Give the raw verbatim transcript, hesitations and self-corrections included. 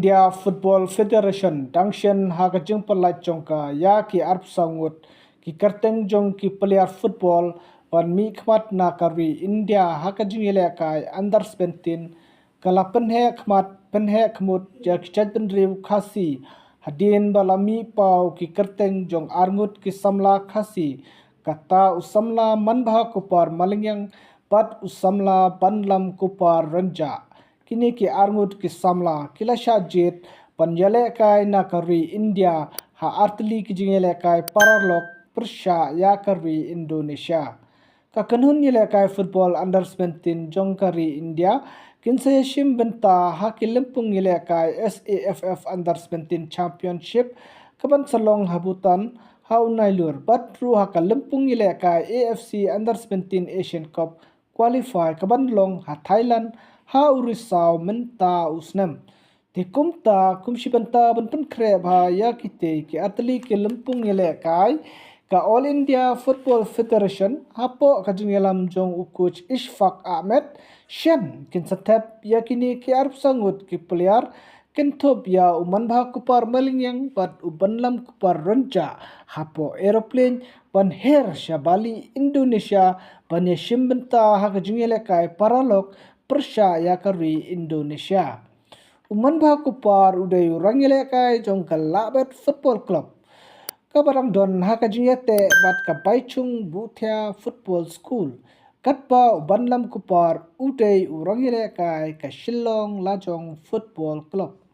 India Football Federation dang shen ha ka jingpynlait jong ka ïa ki arphew saw ngut ki kyrteng jong ki player football ban mih khmat na ka ri India ha ka jingïalehkai under seventeen, ka la pynheh khmat pynheh khmut ïa ki jaitbynriew Khasi hadien ba la mih paw ki kyrteng jong arngut ki samla Khasi, kata u samla Manbha Kupar Malingyang bad u samla Banlam Kupar Rynjah. Kine ki arngut ki samla ki la shah jied ban ïalehkai na ka ri India ha artylli ki jingïalehkai paralok pyrshah ïa ka ri Indonesia. Ka kynhun ïalehkai football under seventeen jong ka ri India kin sa ïashim bynta ha ki lympung ïalehkai SAFF under seventeen championship kaban sa long ha Bhutan ha u Nailur bad ruh ha ka lympung ïalehkai AFC under seventeen Asian Cup qualify kaban long ha Thailand ha u Risaw mynta u snem. Te kumta kum shi bynta ban pynkhreh bha ïa kitei ki artylli ki lympung ïalehkai, ka All India Football Federation hapoh ka jingïalam jong u coach Ishfaq Ahmed shen kin sa thep ïa kine ki arphew saw ngut ki player, kin thep ïa u Manbha Kupar Malingyang bad u Banlam Kupar Rynjah hapoh aeroplane ban her sha Bali, Indonesia ban ïashim bynta ha ka jingïalehkai paralok pyrshah ïa ka ri Indonesia. U Manbha Kupar u dei u rangïalehkai jong ka Lahbet Football Club kaba dang don ha ka jingïateh bad ka Baichung Bhutia Football School, katba u Banlam Kupar u dei u rangïalehkai ka Shillong Lajong Football Club.